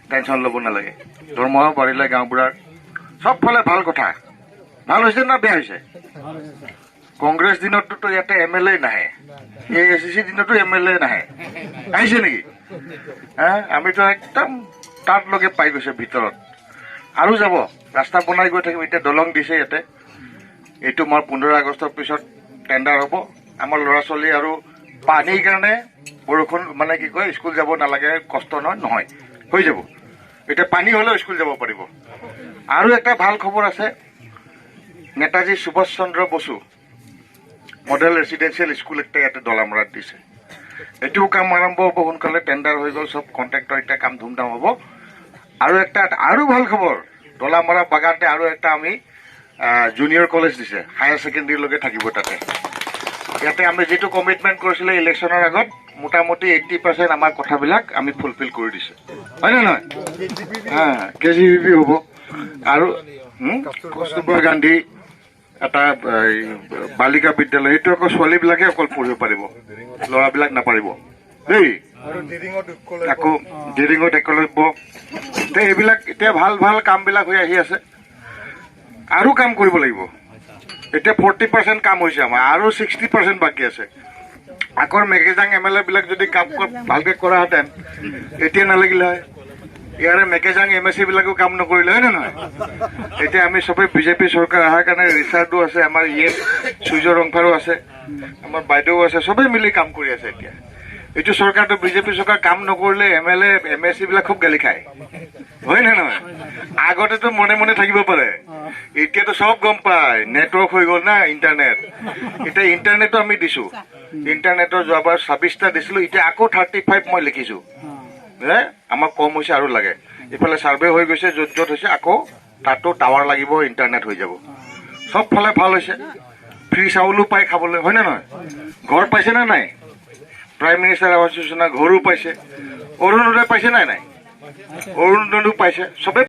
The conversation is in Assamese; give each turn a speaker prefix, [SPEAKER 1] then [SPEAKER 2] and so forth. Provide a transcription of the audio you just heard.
[SPEAKER 1] টেনশ্যন ল'ব নালাগে। দৰমহাও বাঢ়িলে গাঁওবুঢ়াৰ। চবফালে ভাল কথা। ভাল হৈছে না বেয়া হৈছে? কংগ্ৰেছ দিনততো ইয়াতে এম এল এ নাহে, এই এ চি চি দিনতো এম এল এ নাহে। আহিছে নেকি? হা, আমিতো একদম তাত লগে পাই গৈছে ভিতৰত। আৰু যাব, ৰাস্তা বনাই গৈ থাকিম। এতিয়া দলং দিছে ইয়াতে। এইটো মই 15 আগষ্টৰ পিছত টেণ্ডাৰ হ'ব। আমাৰ ল'ৰা ছোৱালী আৰু পানীৰ কাৰণে বৰষুণ মানে কি কয়, স্কুল যাব নালাগে, কষ্ট নহয় নহয় হৈ যাব। এতিয়া পানী হ'লেও স্কুল যাব পাৰিব। আৰু এটা ভাল খবৰ আছে, Netaji Subhash Chandra Bose model residential school একটা ইয়াতে দলামৰাত দিছে। এইটোও কাম আৰম্ভ হ'ব সোনকালে। টেণ্ডাৰ হৈ গ'ল, চব কণ্ট্ৰেক্টৰ, এতিয়া কাম ধুমধাম হ'ব। আৰু একটা আৰু ভাল খবৰ, দলামৰা বাগানতে আৰু একটা আমি জুনিয়ৰ কলেজ দিছে, হায়াৰ ছেকেণ্ডেৰীলৈকে থাকিব তাতে। ইয়াতে আমি যিটো কমিটমেণ্ট কৰিছিলে ইলেকশ্যনৰ আগত, মোটামুটি 80% আমাৰ কথাবিলাক আমি ফুলফিল কৰি দিছে, হয় নে নহয়? হা, কেজিবিভি হ'ব আৰু কস্তুৰবা গান্ধী এটা এই, বালিকা বিদ্যালয়। সেইটো আকৌ ছোৱালীবিলাকে অকল পঢ়িব পাৰিব, ল'ৰাবিলাক নাপাৰিব দেই।
[SPEAKER 2] আৰু দিৰিঙত।
[SPEAKER 1] আকৌ দিৰিঙত একলব্য। তে এইবিলাক এতিয়া ভাল ভাল কামবিলাক হৈ আহি আছে। আৰু কাম কৰিব লাগিব। এতিয়া 40% কাম হৈছে আমাৰ, আৰু 60% বাকী আছে। আগৰ মেকেজাং এম এল এ বিলাক যদি কাম ভালকে কৰাহেঁতেন, এতিয়া নালাগিলে হয়। ইয়াৰে মেকেজাং এম এ চি বিলাকো কাম নকৰিলে হয় নে নহয়? এতিয়া আমি চবেই বিজেপি চৰকাৰ অহাৰ কাৰণে ৰিচাৰ্ডো আছে আমাৰ, ইয়ে সূৰ্য ৰংফাৰো আছে, আমাৰ বাইদেউ আছে, চবেই মিলি কাম কৰি আছে। এতিয়া এইটো চৰকাৰটো বিজেপি চৰকাৰ, কাম নকৰিলে M L A, M A C বিলাক খুব গালি খায়, হয় নে নহয়? আগতেতো মনে মনে থাকিব পাৰে, এতিয়াতো চব গম পায়। নেটৱৰ্ক হৈ গ'ল না, ইণ্টাৰনেট। এতিয়া ইণ্টাৰনেটো আমি দিছো। ইণ্টাৰনেটৰ যোৱাবাৰ 26টা দিছিলো, এতিয়া আকৌ 35 মই লিখিছো। হে, আমাক কম হৈছে, আৰু লাগে। ইফালে ছাৰ্ভে হৈ গৈছে, য'ত য'ত হৈছে আকৌ তাতো টাৱাৰ লাগিব, ইণ্টাৰনেট হৈ যাব। চব ফালে ভাল হৈছে। ফ্ৰী চাউলো পায় খাবলৈ, হয় নে নহয়? ঘৰ পাইছে নে নাই? প্ৰাইম মিনিষ্টাৰ আৱাস যোজনা ঘৰো পাইছে। অৰুণোদয় পাইছে নাই? নাই, অৰুণোদয়ো পাইছে চবে।